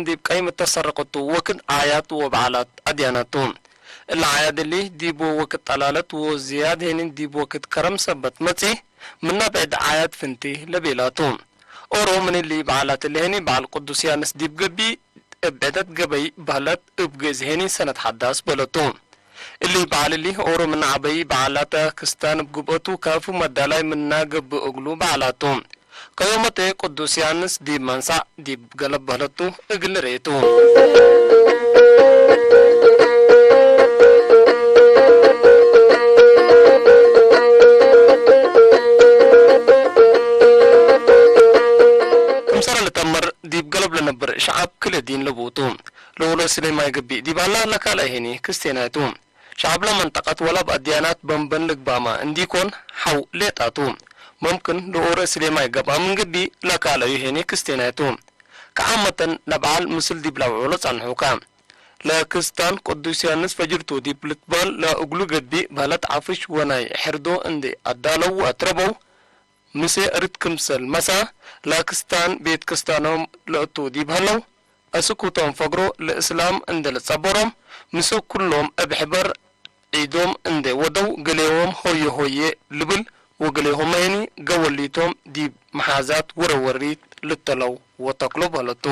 ዲብ ቀይም እተሰረቀቱ ወክድ ዓያት ወበዓላት ኣድያናቱ። እለ ዓያድ እሊ ዲብ ወክድ ጠላለት ወዝያድ ሄኒን ዲብ ወክድ ከረም ሰበት መጺ፣ ምና ብዕድ ዓያድ ፍንቲ ለቤላቱ። ኦሮ ምን እሊ በዓላት እሊ ሄኒ በዓል ቅዱስ ያንስ ዲብ ገቢ እብ ዕደት ገበይ በህለት እብ ግእዝ ሄኒ ሰነት ሓዳስ በለቱ። እሊ በዓል እሊ ኦሮ ምን ዓበይ በዓላተ ክስታን እብ ግብአቱ ካፉ መዳላይ ምና ገብእ እግሉ በዓላቱ። ከዮመቴ ቅዱስ ያንስ ዲብ መንሳዕ ዲብ ገለብ በህለቱ እግል ርኤቱ። ክምሰለ ልተመር ዲብ ገለብ ለነብር ሸዓብ ክልእ ዲን ለብኡቱ። ለወሎ ስሌማይ ገቢእ ዲባላ ለካልኣይ ሄኒ ክስቴናይቱ። ሸዓብ ለመንጠቀት ወላ ብኣድያናት በንበን ልግባማ እንዲኮን ሐው ሌጣቱ። መምክን ለኦረ ስሌማይ ገብኣ ምን ገቢእ ለካልኣዩ ሄኒ ክስቴናይቱ። ከዓመተን ለበዓል ምስል ዲብ ለውዕሎ ጸንሑካ። ለክስታን ቅዱስ ያንስ ፈጅርቱ ዲብ ልትባል ለእግሉ ገቢእ በህለት ዓፍሽ ወናይ ሕርዶ እንዴ ኣዳለው ኣትረበው። ምሴ እርት ክምሰል መሳ ለክስታን ቤት ክስታኖም ለእቱ ዲብ ሀለው። እስኩቶም ፈግሮ ለእስላም እንደ ለጸበሮም፣ ምሰ ኩሎም እብ ሕበር ዒዶም እንደ ወደው፣ ገሌዎም ሆየ ሆየ ልብል፣ ወገሌሆመይኒ ገወሊቶም ዲብ መሓዛት ወረወሪት ልተለው ወተክሎ በለቱ።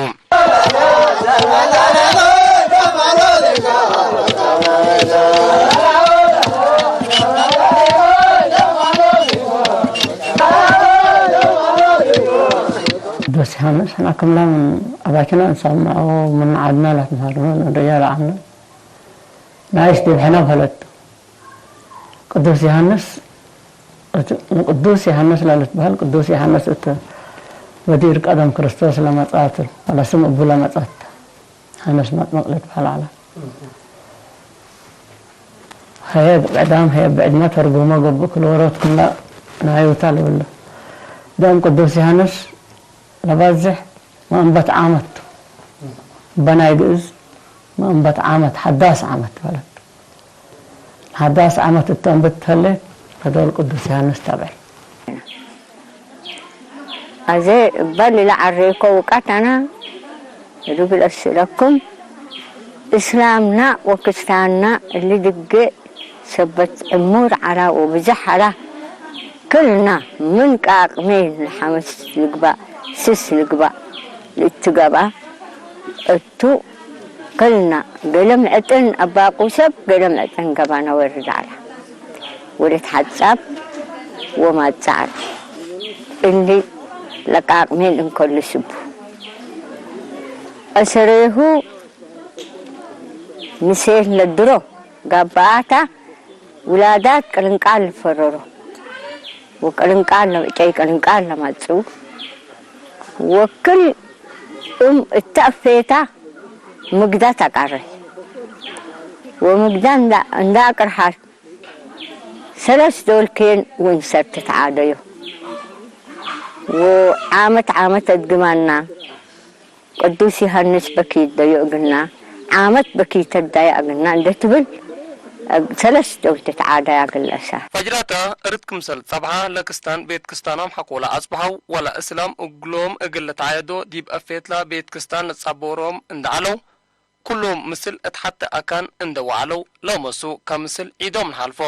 ቅዱስ ዮሐንስ ሕና ክምላ ምን ኣባኪና እንሰምዖ ምን ዓድና ላትምሃርኖ ንርእዮ ለዓምኖ ናይስ ዲብ ሕና በለቱ። ቅዱስ ዮሐንስ እቲ ንቅዱስ ዮሐንስ ለልትበሃል ቅዱስ ዮሐንስ እቲ በዲር ቀደም ክርስቶስ ለመጻት ለስም እቡ ለመጻት ዮሐንስ መጥምቅ ልትበሃል ዓላ። ሀየ ብዕዳም ሀየ ብዕድመ ተርጉሞ ገብእ ክልወሮት ክምላ ናዩታ ልብሎ። ደም ቅዱስ ዮሐንስ ለባዝሕ መእንበት ዓመት በናይ ግእዝ መእንበት ዓመት ሓዳስ ዓመት በለት። ሓዳስ ዓመት እተንብት ተሌት ተደል ቅዱስ ዮሐንስ ተብዕል። ኣዜ እበል ለዓሬኮ ውቃት ኣና ርብል እስለኩም እስላምና ወክስታንና እሊ ድጌ ሰበት ዕሙር ዓላ ወብዝሕ ዓላ ክልና ምን ቃቅሜ ለሓመስ ልግባእ ስስ ልግባእ ልእትገብኣ እቱ ክልና ገለ ምዕጥን ኣባቁ ሰብ ገለ ምዕጥን ገባና ወርድ ዓላ ወለት ሓጻብ ወማጻዕር እሊ ለቃቅሜን እንከሉ ስቡ ኣሰሬሁ ምሴን ለድሮ ጋባኣታ ውላዳት ቅልንቃል ልፈረሮ ወቅልንቃል ለብጨይ ቅልንቃል ለማጽው ወክል እም እተአፌታ ምግዳ ተቃረ ወምግዳ እንዳ አቅርሓት ሰለስ ዶልኬን ወንሰር ትትዓደዮ ወዓመት ዓመት አድግማና ቅዱስ ዮሐንስ በኪት ደዮ እግልና ዓመት በኪት ተዳያ እግልና እንደ ትብል ሰለስ ዶል ትትዓደያ ግለሳ። ፈጅራታ እርት ክምሰል ጸብሓ ለክስታን ቤት ክስታኖም ሐቆላ አጽብሐው ወላ እስላም እግሎም እግል ለተዓየዶ ዲብ አፌትላ ቤት ክስታን ለጻቦሮም እንደ ዐለው ኩሎም ምስል እት ሐተ አካን እንደ ወዐለው ለመሱ ከምስል ዒዶም ነሐልፎ።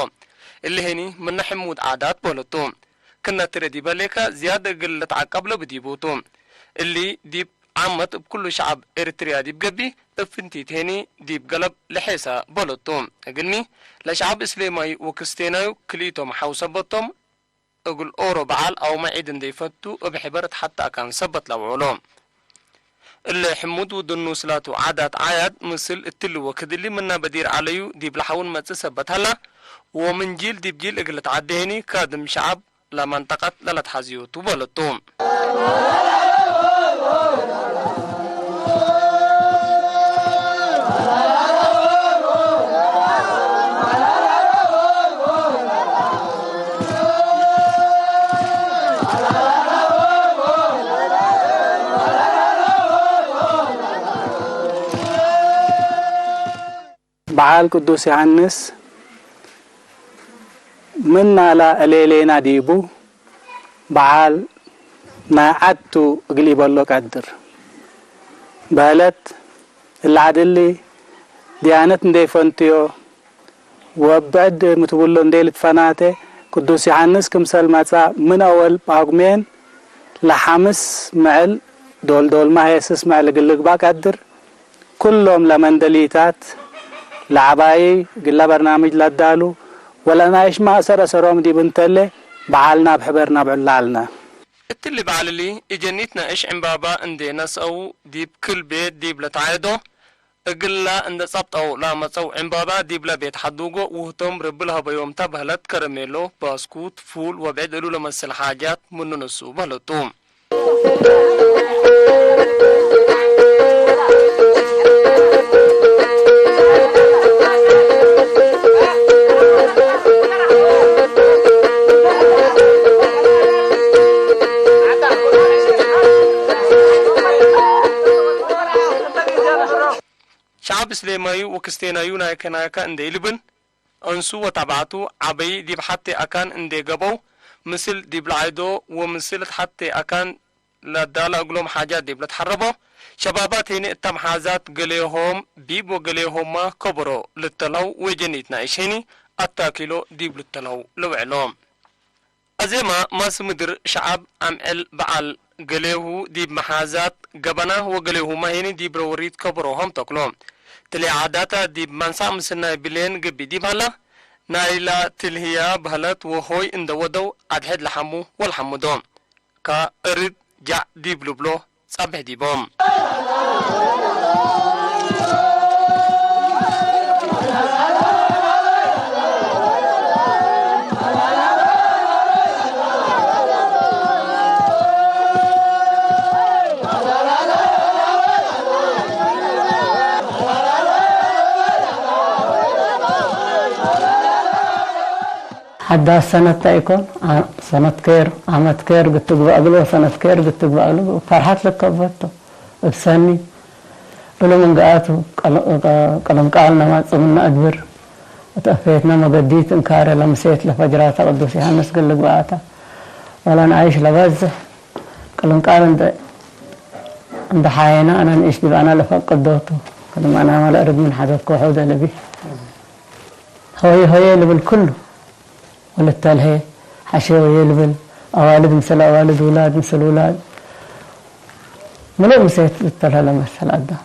እሊ ሄኒ ምነ ሕሙድ ዓዳት በለቱ። ክነ ትረ ዲበ ሌከ ዝያድ እግል ለተዓቀብ ለብዲቡቱ። እሊ ዲብ ዓመት እብ ኩሉ ሸዐብ ኤሪትርያ ዲብ ገብእ እብ ፍንቲት ሄኒ ዲብ ገለብ ለሔሰ በለቱ። እግልሚ ለሸዐብ እስሌማዩ ወክስቴናዩ ክልኢቶም ሐው ሰበቶም እግል ኦሮ በዓል አውመ ዒድ እንዴ ፈቱ እብ ሕበር እት ሐተ አካን ሰበት ለአውዕሎ። እለ ሕሙድ ውድኑ ስላቱ ዓዳት ዓያድ ምስል እትሊ ወክድሊ ምና በዲር ዐለዩ ዲብ ለሐውን መጽእ ሰበት ሀላ ወምን ጂል ዲብ ጂል እግል ልትዓዴ ሄኒ ካድም ሸዐብ ለመንጠቀት ለለትሐዝዮቱ በለቱ። በዓል ቅዱስ ዮሐንስ ምን ናላ እሌሌና ዲቡ በዓል ናይ ዓድቱ እግል ኢበሎ ቀድር። በህለት እለ ዓድሊ ድያነት እንዴ ፈንትዮ ወብዕድ ምትብሎ እንዴ ልትፈናተ ቅዱስ ዮሐንስ ክምሰል መጻ ምን አወል ጳጉሜን ለሐምስ ምዕል ዶልዶልማ ሄስስ ምዕል እግል ልግባእ ቀድር ኩሎም ለመንደሊታት ለዐባይ እግለ በርናምጅ ለዳሉ ወለናይሽ ማእሰር አሰሮም ዲብ እንተሌ በዓልና ብሕበር ነብዕላ አልና። እትሊ በዓልሊ እጀኒት ናእሽ ዕምባባ እንዴ ነስአው ዲብ ክል ቤት ዲብ ለተዓየዶ እግላ እንዴ ጸብጠው ለአመጸው ዕምባባ ዲብለ ቤት ሐዱጎ ውህቶም ርቢ ለሀበዮም ተ በህለት ከረሜሎ፣ ባስኩት፣ ፉል ወብዕድ እሉ ለመስል ሓጃት ምኑ ነሱ በህለቱ። ሸዐብ እስሌማዩ ወክስቴናዩ ናይከ ናይከ እንዴ ኢልብል፣ እንሱ ወታብዓቱ ዐበይ ዲብ ሐቴ አካን እንዴ ገብአው፣ ምስል ዲብ ለዐይዶ ወምስል እት ሐቴ አካን ለዳላ እግሎም ሓጃት ዲብ ለትሐረቦ፣ ሸባባት ሄኒ እተ መሓዛት ገሌሆም ቢብ ወገሌሆማ ከበሮ ልተልሀው ወጀኒት ናእሽ ሄኒ አታኪሎ ዲብ ልተልሀው ለውዕሎ። አዜማ ማስ ምድር ሸዐብ አምዕል በዓል ገሌሁ ዲብ መሓዛት ገበና ወገሌሁማ ሄኒ ዲብ ረወሪት ከበሮሆም ተክሎ። ትልሂ ዓዳታ ዲብ መንሳእ ምስናይ ብሌን ግቢ ዲብ ሀላ፣ ናይላ ትልህያ በህለት ወሆይ እንደ ወደው አድሕድ ለሐሙ ወልሐምዶ። ከእርድ ጃዕ ዲብ ልብሎ ጸብሕ ዲቦም። ሓዳስ ሰነት ታይ ኢኮን? ዓ-፣ ሰነት ኬር፣ ዓመት ኬር ግትግባእ እግሎ፣ ሰነት ኬር ግትግባእ እግሎ፣ ፈርሓት ልከበቶ እብ ሰኒ እሉ ምን ገኣቱ ቀለ-፣ ቀለም ቃል ነማጽም ነአግብር። እት አፈየትና መገዲት እንካረ ለምሴት ለፈጅራታ ቅዱስ ዮሐንስ ግል ግብኣታ ወላ ነኣይሽ ለበዝሕ ቀለም ቃል እንደ፣ እንደ ሓየና አነ ንእሽ ዲብ አና ለፈቅዶቱ ክልማና መለ እርድ ምን ሓዘት ኮሖ ደለቢ ሆየ ሆየ ልብል ኩሉ ወልተልሄ፣ ሐሼ ወዬ ልብል፣ አዋልድ ምስል አዋልድ፣ ውላድ ምስል ውላድ፣ ምሉእ ምሴት ልተልሀ ለመሰል አዳም።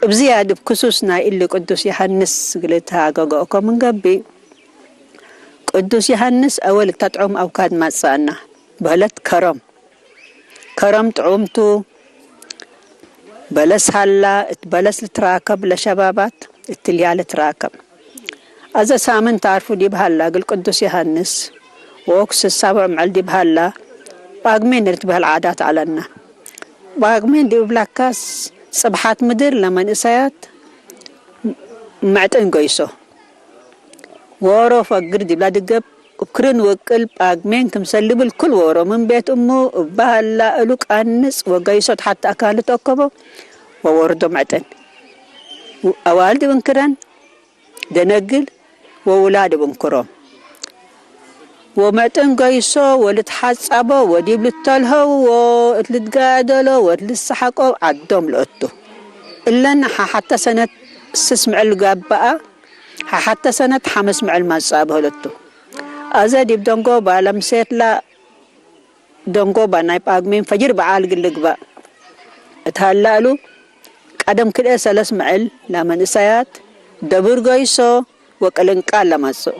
እብ ዝያድ እብ ክሱስ ናይ እሊ ቅዱስ ዮሐንስ እግል እትሃገገኦ እኮ ምን ገብእ፣ ቅዱስ ዮሐንስ አወል እተ ጥዑም አውካድ ማጽአና በህለት ከረም። ከረም ጥዑም ቱ፣ በለስ ሀላ፣ እት በለስ ልትራከብ ለሸባባት እትልያ ልትራከብ። አዘ ሳምን ተአርፉ ዲብ ሀላ እግል ቅዱስ ዮሐንስ ወወክስ ሳብዕ መዐል ዲብ ሀላ ጳግሜን ልትበህል ዓዳት ዐለና። ጳግሜን ዲብ እብላካስ ጽብሓት ምድር ለመንእሰያት መዕጥን ገይሶ። ዎሮ ፈግር ዲብላ ድገብ እብ ክርን ወቅል ጳግሜን ክምሰል ልብል ኩል ዎሮ ምን ቤት እሙ እበ ሀላ እሉ ቃንጽ ወገይሶ ተሐት አካሉ ተአከቦ ወወርዶ መዕጥን። አዋልድ እብ እንክረን ደነግል ወውላድ እብ እንክሮም። ወመጥን ገይሶ ወልትሓጸቦ ወዲብ ልተልሀው ወእት ልትጋደሎ ወእት ልሰሓቆ ዓዶም ለኦቱ። እለን ሓሓተ ሰነት ስስ ምዕል ጋብአ፣ ሓሓተ ሰነት ሓምስ ምዕል ማጻብሆ ለቱ። አዘ ዲብ ደንጎባ ለምሴትላ ደንጎባ ናይ ጳግሜን ፈጅር በዓል እግል ልግባእ እት ሀላ እሉ፣ ቀደም ክልኤ ሰለስ መዐል ለመንእሰያት ደብር ገይሶ ወቅልንቃል ለመጽኡ።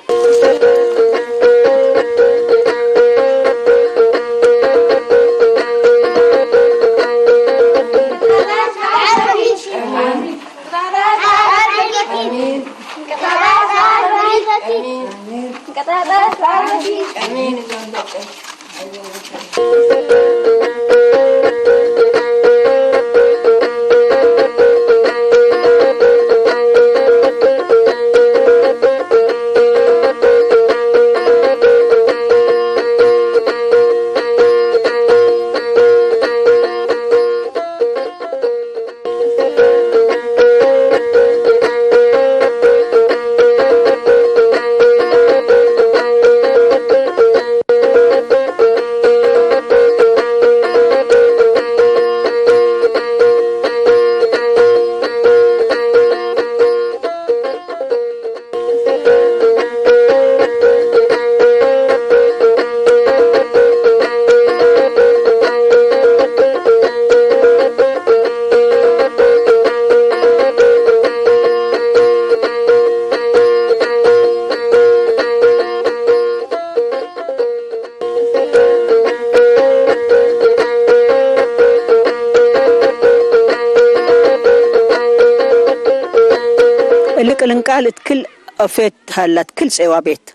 ልንቃል እትክል ኦፌት ሃላት ክል ጼዋ ቤት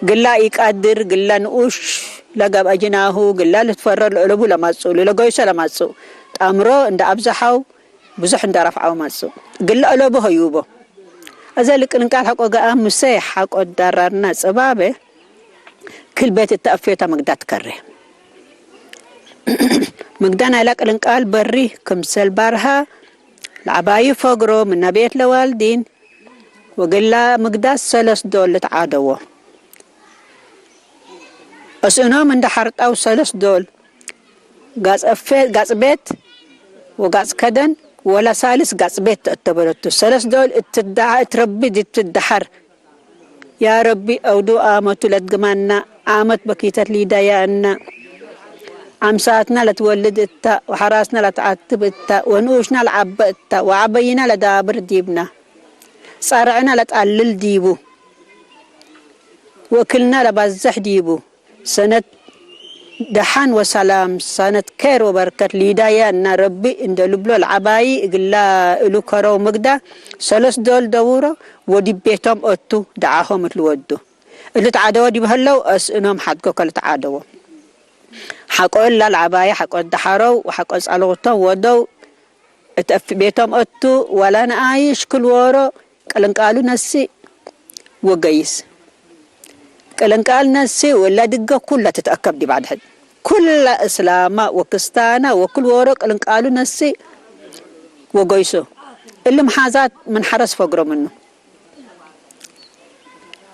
ግላ ኢቃድር ግላ ንኡሽ ለጋብ ኣጅናሁ ግላ ልትፈረ ለእለቡ ለማጹ ለለገይሶ ለማጹ ጣምሮ እንደ ኣብዛሓው ብዙሕ እንደ ረፍዓው ማጹ ግላ እለቡ ሀዩቦ። እዘ ልቅልንቃል ሐቆ ገኣ ምሰ ሐቆ ዳራርና ጽባበ ክል ቤት እተ ኣፌታ ምግዳ ትከሬ። ምግዳ ናይ ላቅልንቃል በሪ ክምሰል ባርሃ ለዓባዩ ፈግሮ ምነ ቤት ለዋልዲን ወግላ ምግዳስ ሰለስ ዶል ልትዓደዎ። እስእኖም እንደ ሐርጣው ሰለስ ዶል ጋጽ ቤት ወጋጽ ከደን ወላ ሳልስ ጋጽ ቤት ተእተበለቱ። ሰለስ ዶል እትዳዓ እትረቢ ድትዳሓር ያ ረቢ፣ ኣውዱ ኣመቱ ለትግማና፣ ኣመት በኪተት ሊዳያ እና፣ ኣምሳትና ለትወልድ እታ፣ ወሐራስና ለትዓትብ እታ፣ ወንኡሽና ለዓበ እታ፣ ወዓበይና ለዳብር ዲብና፣ ጻርዕና ለጣልል ዲቡ፣ ወእክልና ለባዘሕ ዲቡ፣ ሰነት ደሓን ወሰላም፣ ሰነት ኬር ወበርከት ሊዳያ እና ረቢ እንደ ልብሎ ለዓባይ እግላ እሉ ከረው ምግዳ፣ ሰለስ ዶል ደውሮ፣ ወዲብ ቤቶም ኦቱ፣ ደዓሆም እትልወዱ። እሊ ተዓደወ ዲብ ህለው፣ እስእኖም ሓድጎ ከልተዓደወ። ሓቆ እላ ለዓባየ ሓቆ ደሓረው ወሓቆ ጻልቑቶም ወደው እተፍ ቤቶም እቱ፣ ዋላ ንኣይሽ ክልወሮ ቅልንቃሉ ነሲ ወገይስ። ቅልንቃል ነሲ ወላ ድገ ኩላ ትትኣከብ ዲብ ኣድሕድ። ኩላ እስላማ ወክስታና ወክልወሮ ቅልንቃሉ ነሲ ወገይሶ። እሊ መሓዛት ምን ሓረስ ፈግሮ ምኑ።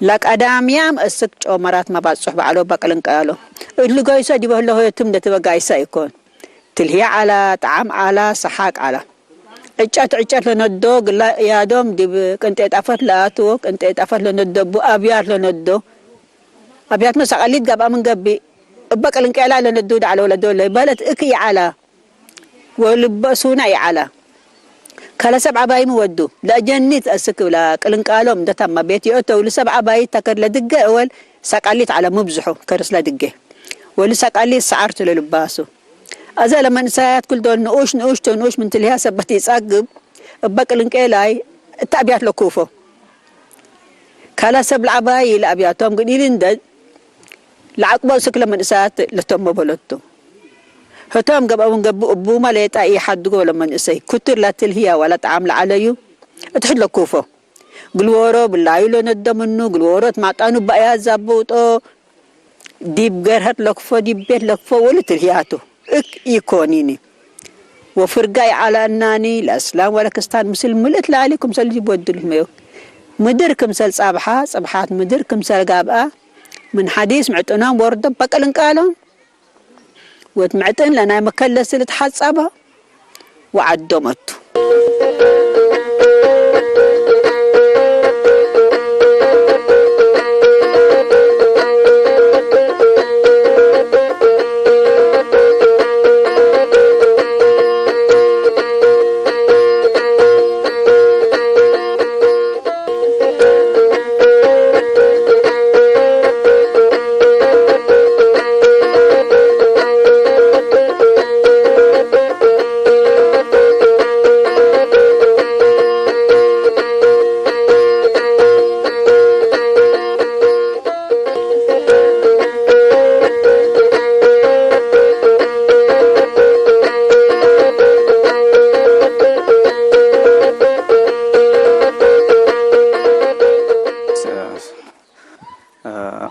ለቀዳምያም እስክ ጮመራት መባጽሕ በዕሎ በቅልንቀያሎ። እድሊ ገይሶ ዲበ ህለሆየቱም ደትበጋይሳ ኢኮን። ትልህያ ዓላ፣ ጠዓም ዓላ፣ ሰሓቅ ዓላ። ዕጨት ዕጨት ለነዶ ግላ ያዶም ዲብ ቅንጤ ጣፈት ለኣትዎ፣ ቅንጤ ጣፈት ለነደቡ ኣብያት ለነዶ። ኣብያት መሳቀሊት ጋብኣ ምን ገቢ። እበ ቅልንቀያላ ለነዱ ዳዕለ ወለዶ ለይበለት እክ ይዓላ። ወልበሱና ይዓላ። ከለ ሰብ ዓባይም ወዱ ለአጀኒት እስክ ብላ ቅልንቃሎም እንደታማ ቤት ይእተው ልሰብ ዓባይ ተከድ ለድገ እወል ሰቃሊት ዓለ ምብዝሑ ከርስ ለድገ ወልሰቃሊት ሰዓርቱ ለልባሱ። አዘ ለመንእሰያት ኩልዶል ንኡሽ ንኡሽ ተንኡሽ ምን ትልህያ ሰበት ይጻግብ እበ ቅልንቄላይ እታ ኣብያት ለኩፎ። ካላ ሰብ ለዓባይ ለኣብያቶም ግን ኢልንደድ ለዓቅቦ ስክ ለመንእሰያት ለተሞ በለቱ። ህቶም ገብአውን ገብእ እቡማ ሌጣ ኢሓድጎ ለመንእሰይ ኩትር ላትልህያ ዋላ ጠዓም ለዓለዩ እትሕድ ለኩፎ። ግልወሮ ብላዩ ለነደምኑ ግልወሮ ትማጣኑ ባእያ ዛብውጦ ዲብ ገርሀት ለክፎ ዲብ ቤት ለክፎ ወልትልህያቱ እክ ኢኮኒኒ። ወፍርጋ ይዓላ እናኒ ለእስላም ወለክስታን ምስል ምልእት ለአሊ ክምሰል ዲብ ወድል ህመዮ። ምድር ክምሰል ጻብሓ ጽብሓት ምድር ክምሰል ጋብኣ ምን ሐዲስ ምዕጥኖም ወርዶ በቅልንቃሎም ወት ምዕጥን ለናይ መከለሲ ልትሓጸበ ወዓዶም እቱ።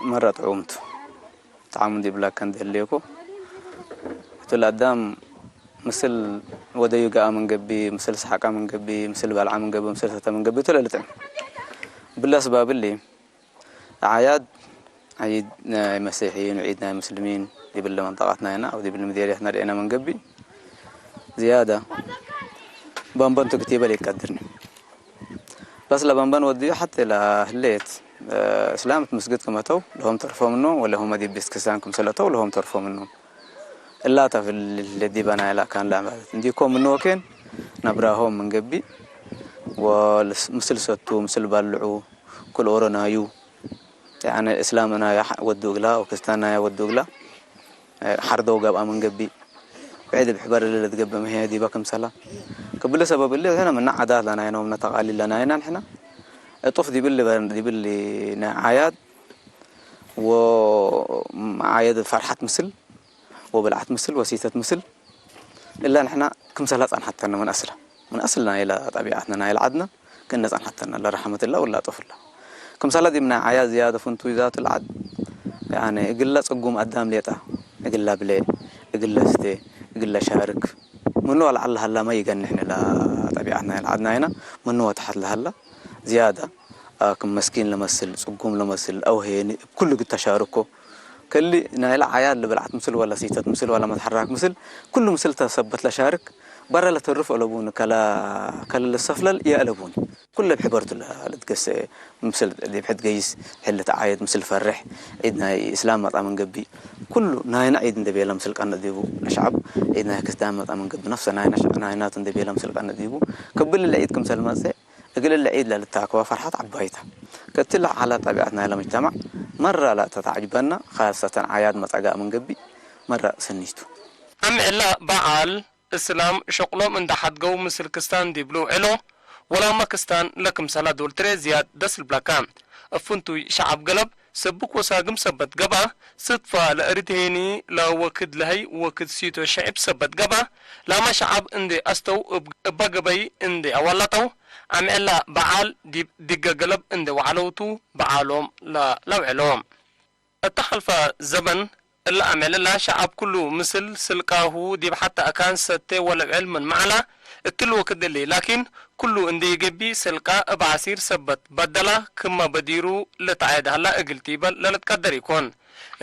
መራ ጥዑምቱ። ጣዕሙ እንዲብላካ እንደህልየኮ። እቲ ለአዳም ምስል ወደዩ ገኣ መንገቢ፣ ምስል ሰሓቃ መንገቢ፣ ምስል ባልዓ መንገቢ፣ ምስል ሰተ መንገቢ፣ እቲ ለልጥዕም። ብላ ስባብሊ፣ ዓያድ፣ ዒድ ናይ መሲሒን፣ ዒድ ናይ ሙስልሚን፣ ይብል መንጠቃትና ኢና፣ ኣብ ይብል ምዴርያትና ደኤና መንገቢ። ዝያዳ፣ ባንባን ትክት ይበል ይቀድርኒ። በስ ለበንበን ወድዩ ሐቴ ለህሌት፣ እስላም ትምስግድ ክመተው ለሆም ተርፎ ምኖ፣ ወለሆም ዲብ ቤት ክርስቲያን ክምሰለተው ለሆም ተርፎ ምኖ። እላ ተፍል ለዲበና ኢላ ካን ለዐመለት እንዲኮ ምኖ ኬን ነብራሆም ምን ገቢ ወምስል ሰቱ፣ ምስል ባልዑ፣ ክል ኦሮ ናዩ፣ ያነ እስላም ናያ ወዱ እግላ ወክርስቲያን ናያ ወዱ እግላ፣ ሐርደው ገብኣ ምን ገቢ፣ ብዕድ ብሕበር ለትገብእ መህያ ዲባ ክምሰላ፣ ክብል ሰበብ እሊ ሕና ምና ዓዳት ለናይኖም ነተቃሊል ለናይና ንሕና እጡፍ ዲብል ሊበር ዲብል ናይ ዓያድ ወ ዓየድ ፈርሓት ምስል ወብልዓት ምስል ወሲተት ምስል እላ ንሕና ክምሰላ ጻንሓተና ምን ኣስላ ምን ኣስልና ኢላ ጠቢዓትና ናይ ለዓድና ግን ነጻንሓተና ለረሓመት እላ ወላ እጡፍ እላ ክምሰላ ዲብ ናይ ዓያድ ዝያደ ፍንቱ ይዛቱ ለዓድ ያኔ እግላ ጽጉም ኣዳም ሌጣ እግላ ብሌ እግላ ስቴ እግላ ሻርክ ምኑ ኣልዓላ ሃላማ ይገንሕ ንላ ጠቢዓትና ይልዓድና ኢና ምኑ ወተሓት ለሃላ ዝያዳ ክም መስኪን ለመስል ጽጉም ለመስል ኣውሄኒ እብ ኩሉ ግድ ተሻርኮ ከሊ ናይላ ዓያድ ለበልዓት ምስል ወላ ሲተት ምስል ወላ መትሐራክ ምስል ኩሉ ምስል ተሰበት ለሻርክ በረ ለተርፍ ኣለቡኒ ከላ ከለ ለሰፍለል የእለቡኒ ኩለ ብሕበርቱ ለትገሰ ምስል ዲብ ሕድ ገይስ ሕል ተዓየድ ምስል ፈርሕ ዒድ ናይ እስላም መጣ መንገቢ ኩሉ ናይና ዒድ እንደ ቤላ ምስል ቀነጥ ዲቡ ለሸዓብ ዒድ ናይ ክርስቲያን መጣ መንገቢ ነፍሰ ናይና ሸ- ናይናቱ እንደ ቤላ ምስል ቀነጥ ዲቡ ክብል ለዒድ ክምሰል መጸ እግል ለዒድ ለልታከዋ ፈርሓት ዓባይታ ከትል ዓላ ጠቢዓት ናይላ መጅተማዕ መራ ላ ተታዕጅበና ካሰተን ዓያድ መጸጋ መንገቢ መራ ሰኒቱ ኣምዕላ በዓል እስላም ሸቕሎም እንዳ ሓድገው ምስል ክስታን ዲብሉ ውዕሎ ወላማ ክስታን ለክምሰላ ዶልትሬ ዝያድ ደስ ልብለካ። እፍንቱይ ሸዓብ ገለብ ስብክ ወሳግም ሰበት ገብኣ፣ ስጥፋ ለእርድሄኒ ለወክድ ለሀይ ወክድ ሲቶ ሸዕብ ሰበት ገብኣ፣ ላማ ሸዓብ እንዴ ኣስተው እብ- እባ ገበይ እንዴ ኣዋላጠው፣ ኣምዕላ በዓል ዲብ ድገ ገለብ እንዴ ወዓለውቱ በዓሎም ለ- ለውዕሎ። እተ ሐልፈ ዘበን እለ ኣምዕልላ ሸዐብ ኩሉ ምስል ስልቃሁ ዲብ ሐተ አካን ሰቴ ወለውዕል ምን መዐላ እትሊ ወክድ እሊ። ላኪን ኩሉ እንዴ ኢገብእ ስልቃ እብ ዐሲር ሰበት በደላ ክመ በዲሩ ልትዐየድ ሀላ እግል ቲበል ለልትቀደር ኢኮን።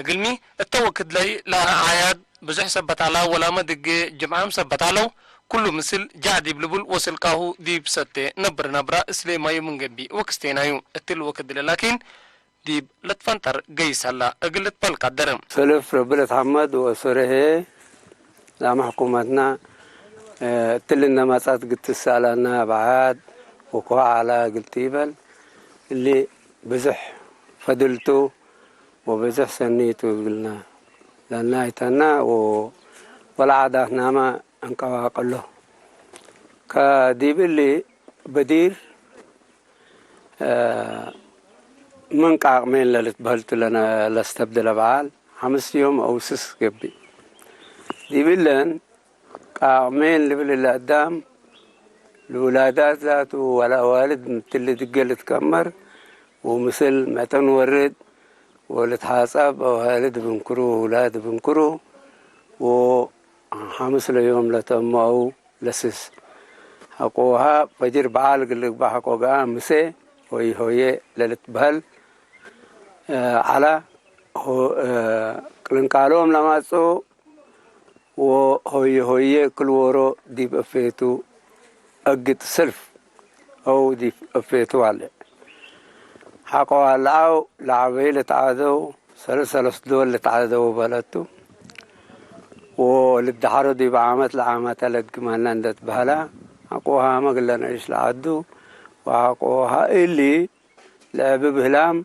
እግልሚ እተ ወክድ ለይ ለአዓያድ ብዙሕ ሰበት ዐላ ወላመ ድጌ ጅምዓም ሰበት ዐለው። ኩሉ ምስል ጃዕ ዲብ ልቡል ወስልቃሁ ዲብ ሰቴ ነብር ነብራ እስሌማዩ ምን ገብእ ወክስቴናዩ። እትሊ ወክድ እሊ ላኪን ዲብ ልትፈንጠር ገይስ ሀላ እግል ልትበል ቀድር። ሰልፍ ረቢ ለትሐመድ ወእሰሮ ህዬ ላመ ሕኩመትና እትሊ እነ መጻት ግትሳላና በዓድ ወኮ ዐላ እግል ቲበል እሊ ብዝሕ ፈድልቱ ወብዝሕ ሰኒቱ እግልና ለናይተና ወለዓዳትናመ እንቀባቅሎ ከዲብ እሊ በዲር ምን ቃቅሜን ለልትበህልቱ ለስተብድለ በዓል ሐምስ ዮም አውስስ ገብእ። ዲብለን ቃቅሜን ልብል ለአዳም ልውላዳት ዛቱ ወለአዋልድ ምትሊ ድገ ልትከመር ወምስል መጠን ወርድ ወልትሓጸብ አዋልድ ብንክሩ ወውላድ ብንክሩ ወሐምስ ለዮም ለተመው ለስስ። ሐቆ ውሃ ፈጅር በዓል እግል ልግባእ ሐቆ ገኣ ምሴ ሆይ ሆዬ ለልትበሀል ዐላ። ቅልንቃሎም ለማጽኡ ወሆዬ ሆዬ ክል ዎሮ ዲብ እፌቱ አግጥ ስልፍ አው ዲብ እፌቱ ዋልዕ። ሐቆ ዋልዓው ለዐበዩ ልትዓደው ሰለስ ሰለስ ዶል ልትዓደው በለቱ። ወልትደሐሮ ዲብ ዓመት ለዓመተ ለድግመነ እንደ ትበህላ፣ ሐቆ ሃመ እግለ ነዕሽ ለዐዱ ወሐቆ ሃ እሊ ለዐቢ ብህላም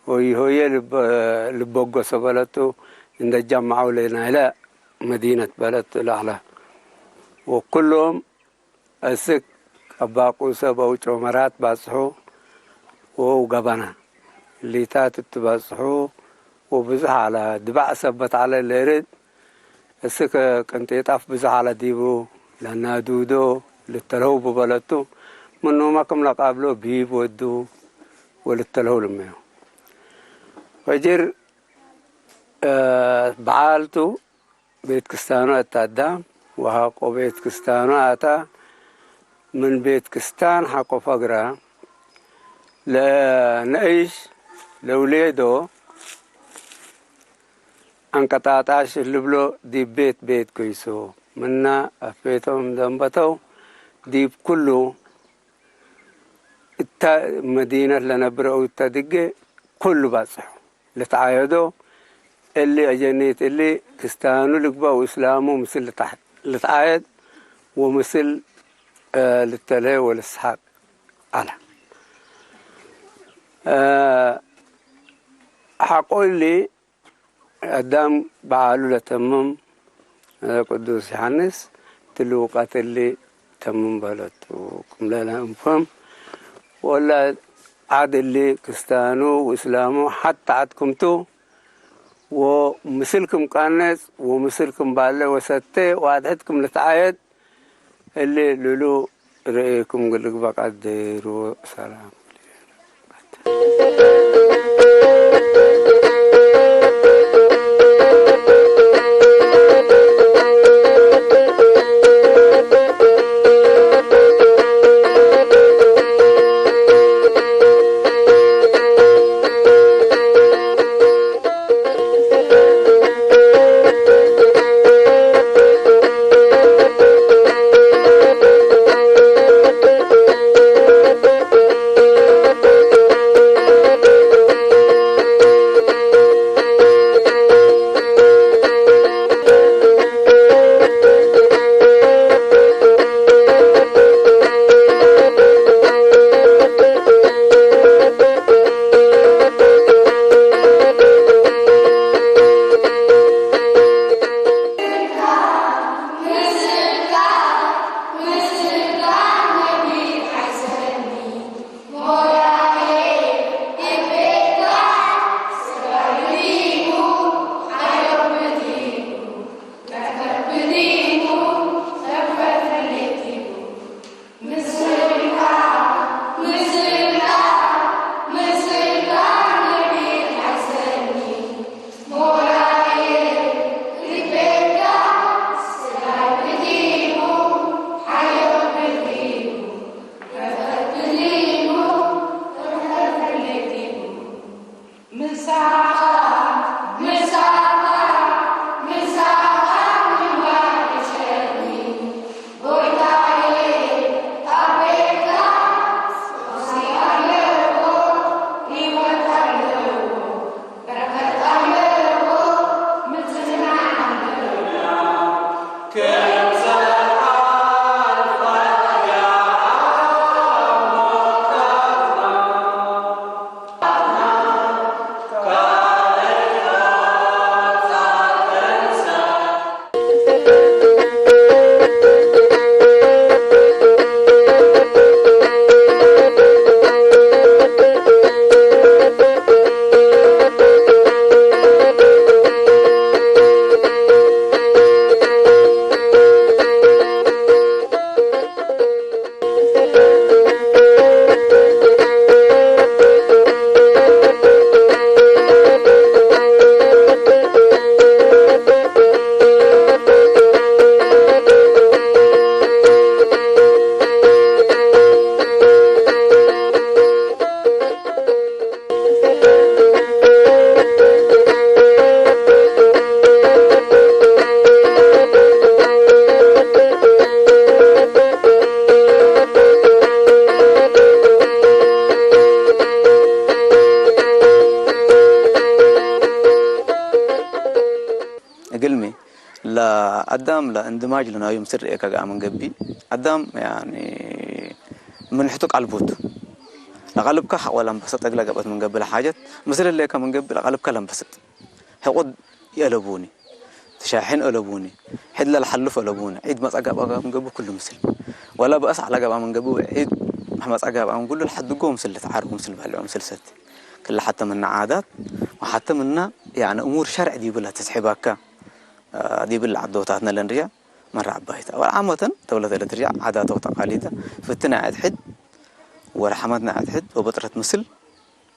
ሆይ ሆየ ልበ- ልበጎ ሰበለቱ እንደ ጀመዐው ለናይለ መዲነት በለቱ ለዐለ። ወኩሎም እስክ አባቁሰ በው ጮመራት ባጽሑ ወው ገበና ሊታት እትበጽሑ ወብዙሕ ዐለ። ድባዕ ሰበት ዐለ ለርድ እስክ ቅንጤጣፍ ብዙሕ ዐለ ዲቡ ለናዱዶ ልተልሀው ብበለቱ ምኑመ ክም ለቃብሎ ቢብ ወዱ ወልተልሀው ልመዮ። ፈጅር በዓልቱ ቤት ክስታኑ አታዳ ወሐቆ ቤት ክስታኑ አታ። ምን ቤት ክስታን ሐቆ ፈግራ ለነኢሽ ለውሌዶ አንቀጣጣሽ ልብሎ ዲብ ቤት ቤት ኮይሶ ምና አፌቶም ደንበተው ዲብ ኩሉ እታ መዲነት ለነብረ እተ ድጌ ኩሉ ባጽሑ። ልትዓየዶ እሊ አጀኒት እሊ ክስታኑ ልግበእ ወእስላሙ ምስል ልትዓየድ ወምስል ልተልሄ ወልስሐቅ ዐለ። ሐቆ እሊ አዳም በዓሉ ለተምም ቅዱስ ዮሐንስ ትልውቀት እሊ ተምም በለቱ ክምለላ እንፈም ወላ ዓድ እሊ ክስታኑ ወእስላሙ ሓት ተዓት ክምቱ ወምስል ክም ቃነጽ ወምስል ክም ባለ ወሰተ ወአድሕድ ክም ልትዓየድ እሊ ሉሉ ርእይኩም ግልግባቅ አደይሩ ሰላም። እግልሚ ለአዳም ለእንድማጅ ለናዩ ምስል ርኤካ ገአ መንገቢ አዳም ያኒ ምንሕቱ ቃልቡቱ ለቃልብካ ሐቆ ለንበሰጥ እግለ ገበት መንገቢ ለሓጀት ምስል ሌካ መንገቢ ለቃልብካ ለንበሰጥ ሕቁድ የእለቡኒ ትሻሒን እለቡኒ ሕድ ለልሓልፍ እለቡኒ ዒድ መጻ ጋብኣ መንገቢ ኩሉ ምስል ወላ በእስ ዓላ ጋብኣ መንገቢ ዒድ መሕመጻ ጋብኣ መንገሉ ለሓድጎ ምስል ልትዓርቡ ምስል በልዑ ምስል ሰቲ ክለ ሓተ ምና ዓዳት ወሓተ ምና ያኒ እሙር ሸርዕ ዲብላ ተስሒባካ ዲብል ዓዶታትና ለንርያ መራ ዓባይታ ወላ ዓመተን ተብለት ለትርያ ዓዳተ ወተቃሊደ ፍትና ዕድ ሕድ ወላ ሓመትና ዕድ ሕድ ወበጥረት ምስል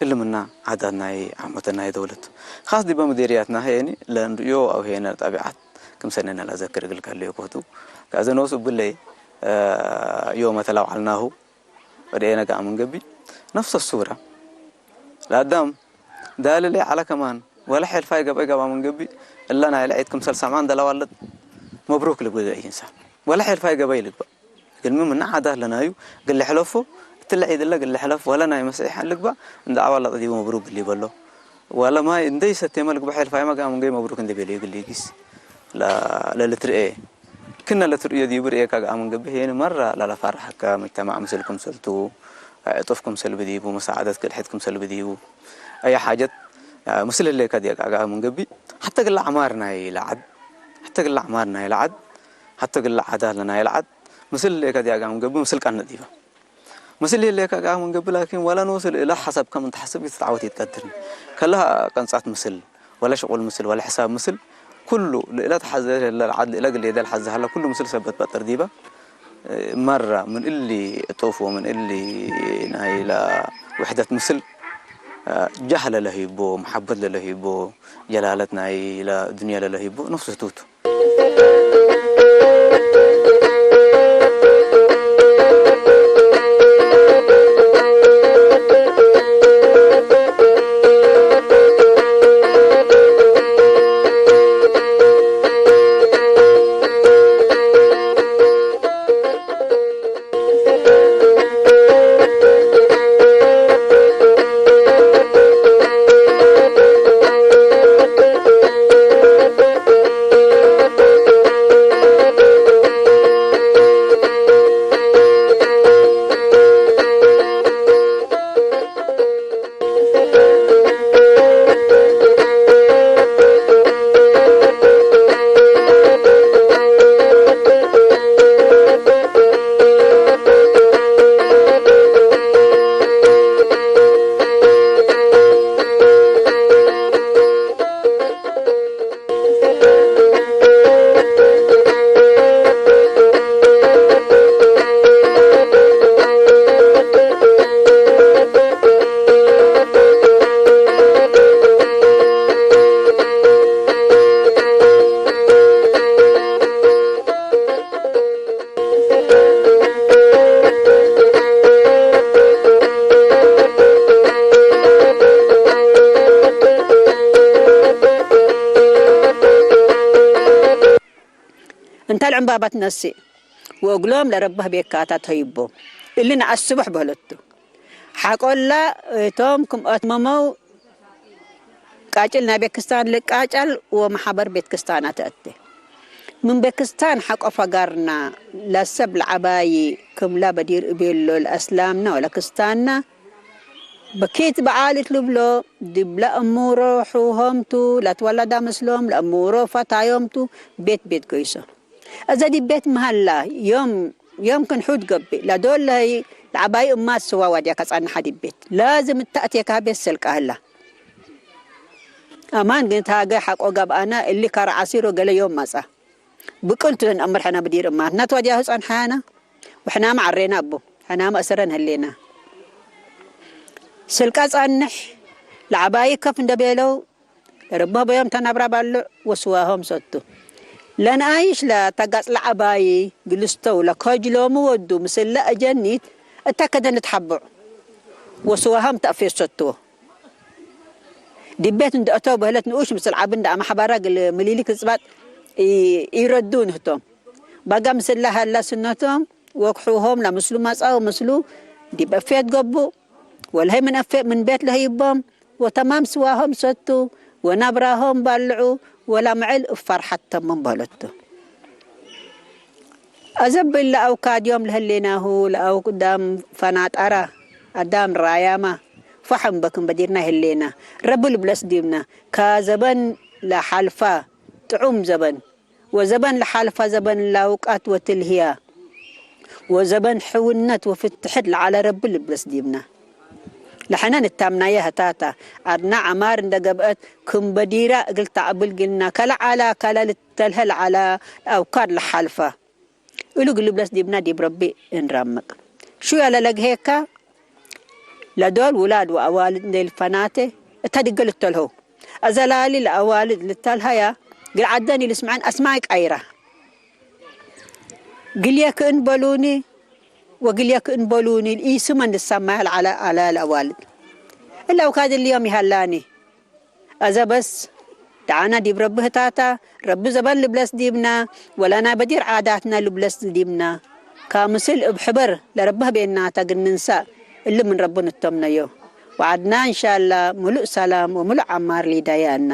እልምና ዓዳት ናይ ዓመተ ናይ ደውለት ካስ ዲበ መዴርያትና ሄኒ ለንርእዮ አው ሄነ ጠቢዓት ክምሰነነ ለዘክር እግል ከልዮ ኮቱ ከዘ ነውስ ብለይ ዮመ ተላውዓልናሁ ወደ ኤነ ጋር መንገቢ ነፍሰ ሱራ ለአዳም ዳልለ ዓላ ከማን ወላ ሐልፋይ ገበይ ገባ መንገቢ እላ ናይ ለዐይት ክምሰል ሰማን ደላዋለት መብሩክ ልግበ ኢንሳን ወላ ሐልፋይ ገበይ ልግባ ግልሚ ምና ዓዳት ለናዩ ግል ሕለፎ እትለ ዒድ እለ ግል ሕለፍ ወላ ናይ መስሪሕ ልግባ እንደ ዓባላ ጠዲቡ መብሩክ ግል ይበሎ ወላ ማይ እንደ ይሰቴመ ልግባ ሐልፋይ መጋ መንገይ መብሩክ እንደ ቤልዩ ግል ይጊስ ለልትርኤ ክነ ለትርእዮ ዲቡ ርእየካ ገኣ መንገቢ ሄኒ መራ ላላፋርሐካ መጅተማዕ ምስል ክምሰልቱ ዕጡፍ ክምሰል ብዲቡ መሳዓደት ክልሕት ክምሰል ብዲቡ ኣየ ሓጀት ምስል ህሌካ ዲያ ገኣ መንገቢ ሓተ ግላ ዕማር ናይ ለዓድ ሓተ ግላ ዕማር ናይ ለዓድ ሓተ ግላ ዓዳ ለናይ ለዓድ ምስል ለካ ዲያጋ ምንገብ ምስል ቃነት ዲባ ምስል የለካ ቃ ምንገብ ላኪን ዋላ ንወስል እላ ሓሳብ ከም እንተ ሓስብ ይትዓወት ይትቀድር ከላ ቀንጻት ምስል ዋላ ሽቁል ምስል ዋላ ሕሳብ ምስል ኩሉ ልእላ ተሓዘ ለላ ዓድ ልእላ ግል የደል ሓዘ ሃላ ኩሉ ምስል ሰበት በጠር ዲባ መራ ምን እሊ እጦፍ ወምን እሊ ናይላ ውሕደት ምስል ጃህ ለለሂቦ መሓበት ለለሂቦ ጀላለት ናይላ ዱንያ ለለሂቦ ነፍሱ ህትውቱ እንተ ዕምባባ ትነስእ ወእግሎም ለረብህ ቤካታ ተይቦ እሊ ንኣስብሕ በለቱ ሓቆላ እቶም ክም ኣትመመው ቃጭል ናይ ቤክስታን ልቃጫል ወመሓበር ቤት ክስታና ተእቴ ምን ቤክስታን ሓቆ ፈጋርና ለሰብ ለዓባይ ክምላ በዲር እቤሎ ለኣስላምና ወለክስታንና በኪት በዓልት ልብሎ ድብለ እሙሮ ሑሆምቱ ለትወለዳ ምስሎም ለእሙሮ ፈታዮምቱ ቤት ቤት ጎይሶ እዘ ዲቤት መሃላ ዮም ዮም ክንሑድ ገብእ ለዶለይ ለዓባይ እማት ስዋ ዋድያ ከጸንሓ ዲቤት ላዝም እታእቴካ ቤት ሰልቃህላ ኣማን ግን ታገ ሓቆ ገብኣና እሊ ካር ዓሲሮ ገለ ዮም መጻ ብቅልቱ ንእምር ሕና ብዲር እማትና ተዋዲያሁ ጸንሓና ወሕና መዓሬና ኣቦ ሕና መእሰረን ህሌና ስልቃ ጻንሕ ለዓባይ ከፍ እንደቤለው ለረቦ በዮም ተናብራ ባልዕ ወስዋሆም ሰቱ ለንኣይሽ ለተጋጽ ለዓባይ ግልስተው ለከጅሎሙ ወዱ ምስለ እጀኒት እታ ከደን ትሓብዑ ወስዋሆም ተእፌት ሰትዎ ዲቤት እንደ እተው በህለት ንኡሽ ምስል ዓብ እንደ ኣማሕባራ ግል ምሊሊክ ዝጽባጥ ይረዱ ንህቶም ባጋ ምስላ ሃላ ስነቶም ወክሑሆም ለምስሉ መጻው ምስሉ ዲብ እፌት ገቡ ወልሀይ ምን እፌ ምን ቤት ለህይቦም ወተማም ስዋሆም ሰቱ ወናብራሆም ባልዑ ወላ ምዕል እፋርሓት ተምም በህለቱ። ኣዘብል ለኣውካድዮም ለህሌናሁ ለኣውዳም ፈናጣራ ኣዳም ራያማ ፋሕም በክም በዲርና ይህሌና ረቢ ልብለስ ዲብና ካዘበን ለሓልፋ ጥዑም ዘበን ወዘበን ለሓልፋ ዘበን ለውቃት ወትልህያ ወዘበን ሕውነት ወፍትሕት ለዓለ ረቢ ልብለስ ዲብና። ለሐነ ንታምናየ ህታታ ዓድና ዐማር እንደ ገብአት ክም በዲራ እግል ተዕብል ግልና ከለዓላ ከለ ልተልሀ ለዓላ ለአውካድ ለሓልፋ እሉ ግልብለስ ዲብና ዲብ ረቢ እንራምቅ። ሹ ያለ ለግሄካ ለዶል ውላድ ወአዋልድ እንዴ ልፈናቴ እተ ድገ ልተልሀው። አዘላሊ ለአዋልድ ልተልሀያ ግል ዐደን ኢልስምዐን አስማይ ቀይራ። ግልየ ክእን በሉኒ ወግልየ ክእን በሉኒ ኢስመን ልሰማያ ለዐለ አለ ለአዋልድ። እለ አውካድ እሊ ዮም ይሀላኒ። አዘ በስ ደዓና ዲብ ረቢ ህታታ፣ ረቢ ዘበን ልብለስ ዲብና፣ ወላ ናይ በዲር ዓዳትና ልብለስ ዲብና። ካምስል እብ ሕበር ለረቢ ህቤናታ ግንንሳእ እሊ ምን ረቢ ንተምነዮ። ወዐድና እንሻላ ምሉእ ሰላም ወምሉእ ዐማር ሊዳያና።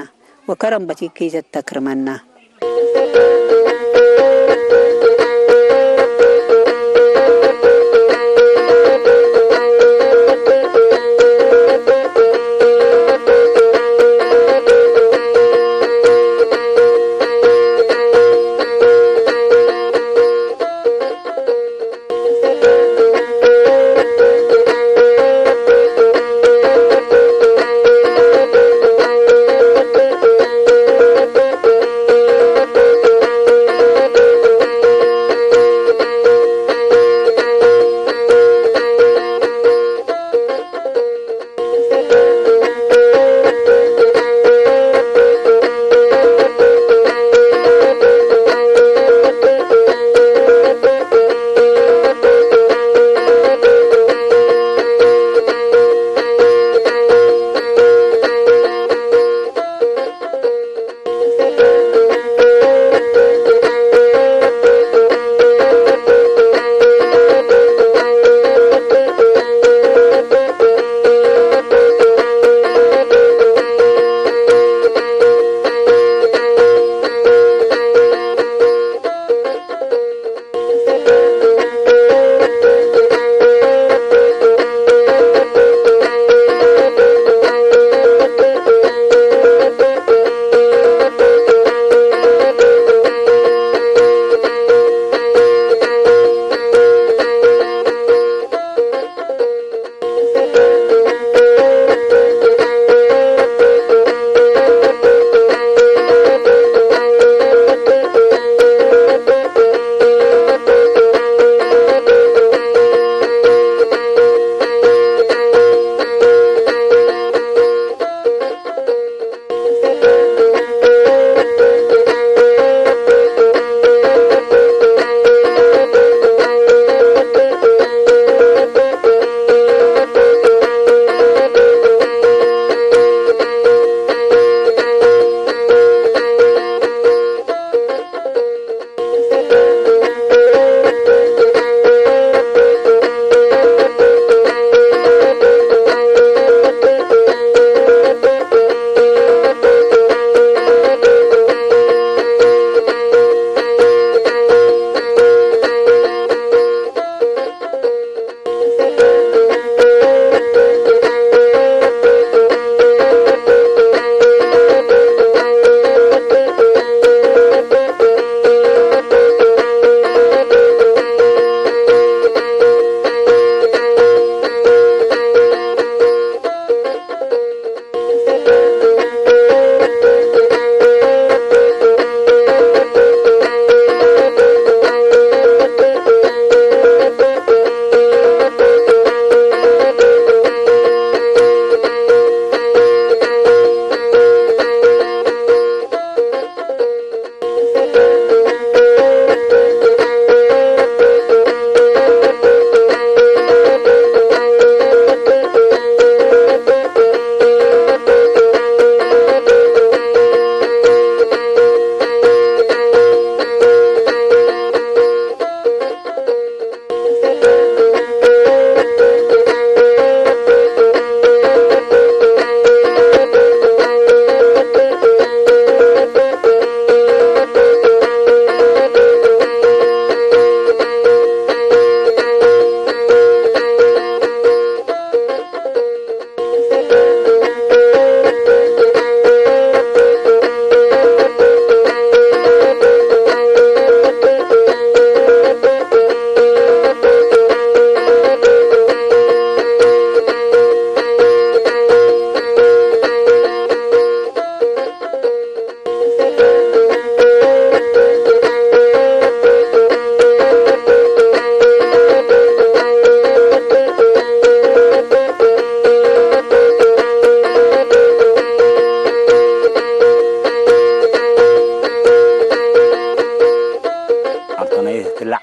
ወከረም በቲኪ ዘተክርመና።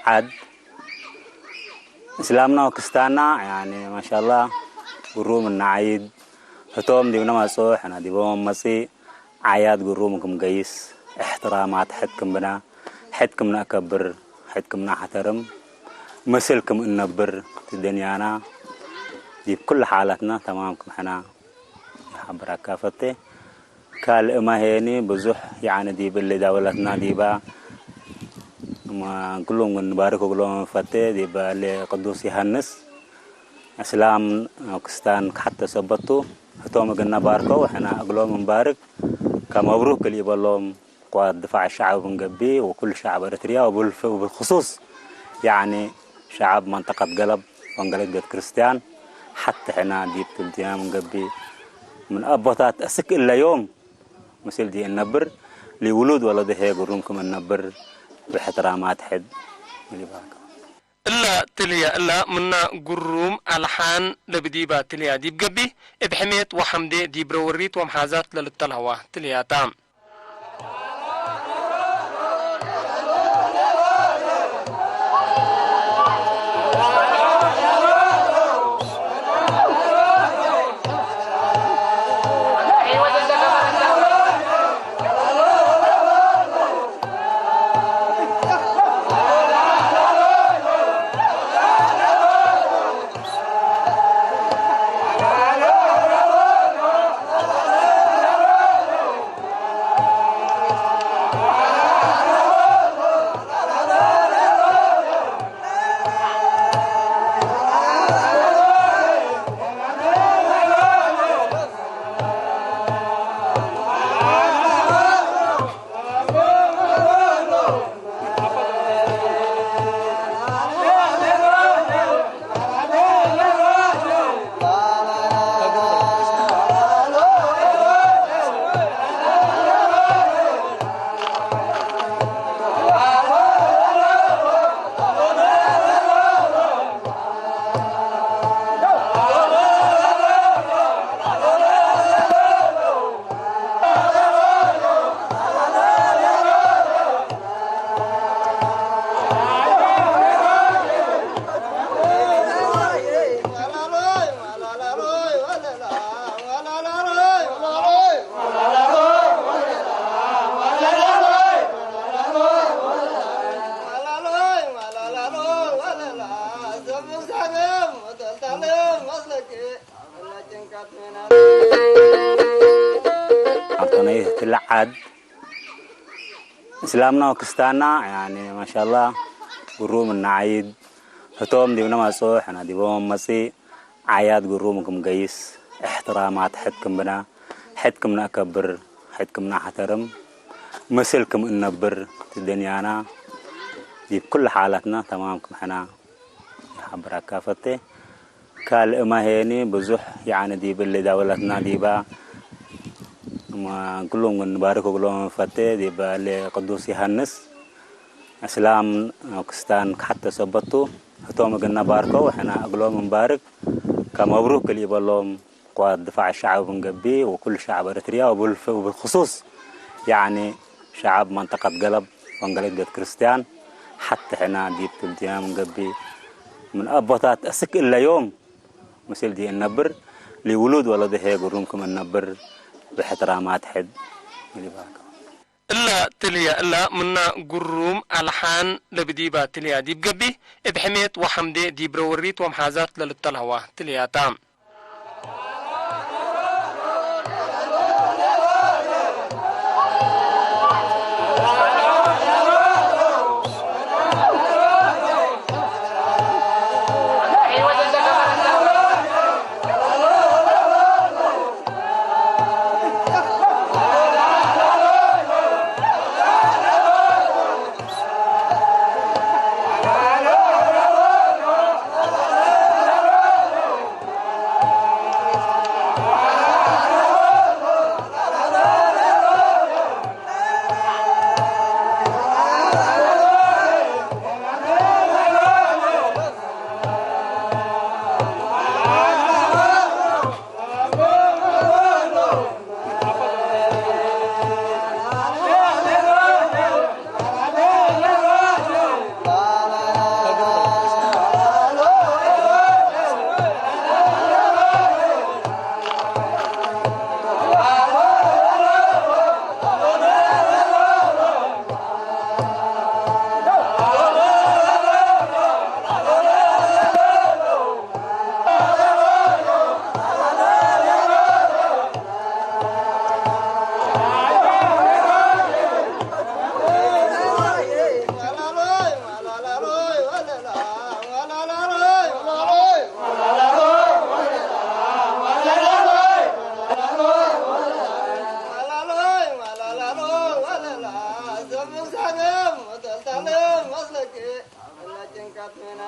ዓድ እስላምና ወክስታና፣ ያኒ ማሻላ፣ ግሩም እናዓይድ፣ ህቶም ዲብና ማጽኦ፣ ሕና ዲቦም መጺ፣ ዓያድ ግሩም ክም ገይስ፣ እሕትራማት ሕድ ክም ብና፣ ሕድ ክም ነእከብር፣ ሕድ ክም ናሕተርም፣ ምስል ክም እነብር፣ ትደንያና፣ ዲብ ኩሉ ሓላትና ተማም ክም ሕና፣ ይሓብራካ ፈቴ። ካልእ ማሄኒ ብዙሕ ያዕኒ ዲብ እሊ ዳውላትና ዲባ፣ እማ ኩሉም ግን ንባርክ እግሎም ፈቴ ዲብ እሊ ቅዱስ ዮሃንስ፣ እስላም ክስታን ክሓተ ሰበቱ፣ ህቶም እግና ባርከው፣ ሕና እግሎም እንባርክ፣ ከመብሩክ ክልኢበሎም፣ ቋት ድፋዕ ሸዓብ እንገቢ፣ ወኩል ሸዓብ ኤርትርያ፣ ወብልፍ-፣ ወብልክሱስ ያዕኒ ሸዓብ መንጠቀት ገለብ ወንገሌት ቤት ክርስቲያን፣ ሓቲ ሕና ዲብ ትልትያም እንገቢ፣ ምን ኣቦታት እስክ እለዮም፣ ምስል ዲ እነብር፣ ሊውሉድ ወለደሄ ግሩም ክም እነብር፣ ብሕትራማት ሕድ ይባርክ። እላ ትልያ እላ ምና ግሩም ኣልሓን ለብዲባ ትልያ ዲብ ገቢ፣ እብ ሕሜት ወሐምዴ ዲብ ረወሪት ወምሓዛት ለልተልሀዋ ትልያታ። ኣብተነይ ትለዓድ እስላምና ወክስታና፣ ያኒ ማሻላ፣ ግሩም እናዓይድ፣ ህቶም ዲብና ማጽኦ፣ ሕና ዲቦም መጺ፣ ዓያድ ግሩም ክም ገይስ፣ እሕትራማት ሕድ ክም ብና፣ ሕድ ክም ነእከብር፣ ሕድ ክም ናሕተርም፣ ምስል ክም እነብር፣ ትደንያና፣ ዲብ ኩሉ ሓላትና ተማም ክም ሕና፣ ይሓብራካ ፈቴ። ካልእ ማሄኒ ብዙሕ ያዕኒ ዲብ እሊ ዳውላትና ዲባ፣ እማ፣ ኩሎም ግን ንባርክ እግሎም ፈቴ ዲብ እሊ ቅዱስ ዮሃንስ፣ እስላም ክስታን ክሓተ ሰበቱ፣ ህቶም እግና ባርከው፣ ሕና እግሎም እንባርክ፣ ከመብሩክ ክልኢበሎም፣ ቋት ድፋዕ ሸዓብ እንገቢ፣ ወኩል ሸዓብ ኤርትርያ፣ ወብልፍ-፣ ወብልክሱስ፣ ያዕኒ፣ ሸዓብ መንጠቀት ገለብ ወንገሌት ቤት ክርስቲያን ሓቲ ሕና ዲብ ትልትያም እንገቢ ምን ኣቦታት እስክ እለዮም ምስል ዲ እነብር ሊውሉድ ወለደሄ ግሩም ክም እነብር ብሕትራማት ሕድ ይባርካ። እላ ትልያ እላ ምና ግሩም ኣልሓን ለብዲባ ትልያ ዲብ ገቢ እብ ሕሜት ወሐምዴ ዲብ ረወሪት ወምሓዛት ለልተልሀዋ ትልያታ። ዓለም ወተልታለም መስለኪ እላ ጭንቀት ምን